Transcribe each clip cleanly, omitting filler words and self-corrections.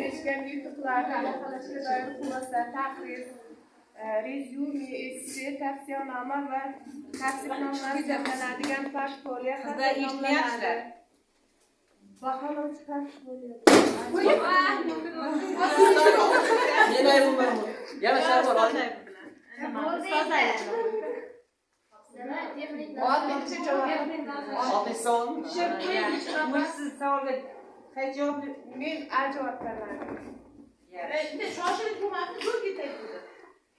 Erishgan yutuqlarni aloqalashga doir xulosa, taqriz, rezyume, esse, tavsiyanoma va tavsifnomalar jamlanadigan portfolio Qizlar, qanday nomlanadi? eshitmayapsizlar. Baholovchi portfolio. Men aybim bormi? Yana shar bor, oling. Oltinchi javob. Oltinchi savolmi? Siz savolga qaysi javob? Men A javob tanladim. Shoshilib bo'lmasin, zo'r ketayapti.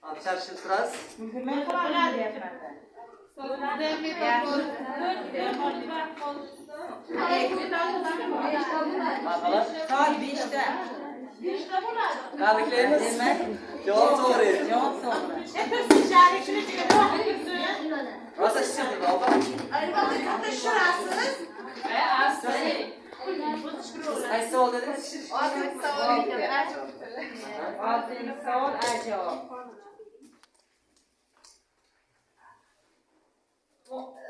Hop, sharshib turasiz. Men qilaman deyapman. Marhamat. Soat 5da. 5ta bo'ladi. Tabriklaymiz. Demak, Javob to'g'ri edi. javob to'g'ri. Tursin, Sharik, shuni ichiga tursin. Rosa shishirdi, opa. Albatta, katta shishirasiz. Siz qaysi savol dedingiz? Oltinchi savol edi, A javob tanladim. Oltinchi savol A javob.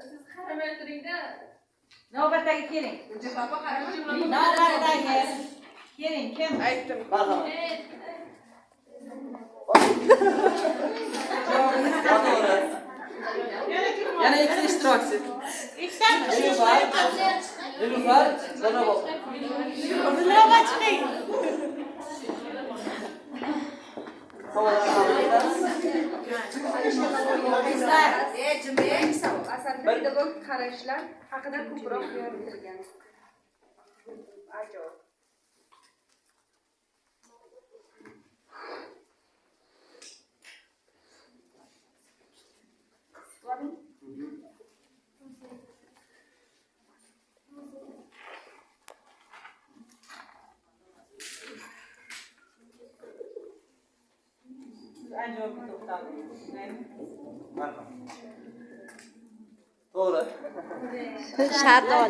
Siz qaramay turingda. Navbatdagi keling. Navbatdagi keling, kim? Aytdim. Marhamat. Javobingiz To'g'ri. Yana ikkita ishtirokchi. Nilufar, Nilufar, Dilrabo. Dilrabo chiqing. Savollarni qabul etamiz. Qizlar, Birinchi savol. Asarda pedagogik qarashlar haqida ko'proq yoritilgan. A javob. Siz A javobga to'xtaldingiz. Shundaymi? Marhamat. To'g'ri.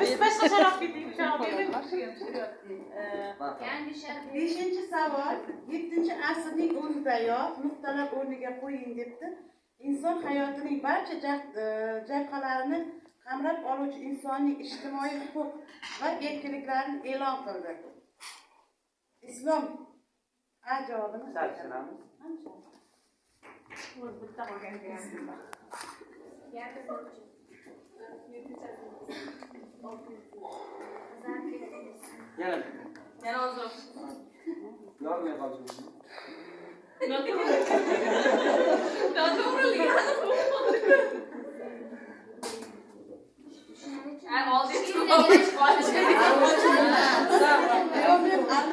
Biz boshqacharoq ketdik. Marhamat. Beshinchi savol, 7-asrning o'zidayoq nuqtalar o'rniga qo'ying debdi. Inson hayotining barcha jabhalarini qamrab oluvchi insonning ijtimoiy huquq va erkinliklarini e'lon qildi. Islom A javobini. Sharshiramiz. Bitta qolgan degan. Yana bitta. Yana ozroq. Yormay qolishim. Noto'g'ri. Noto'g'rilik. Ay, oldi.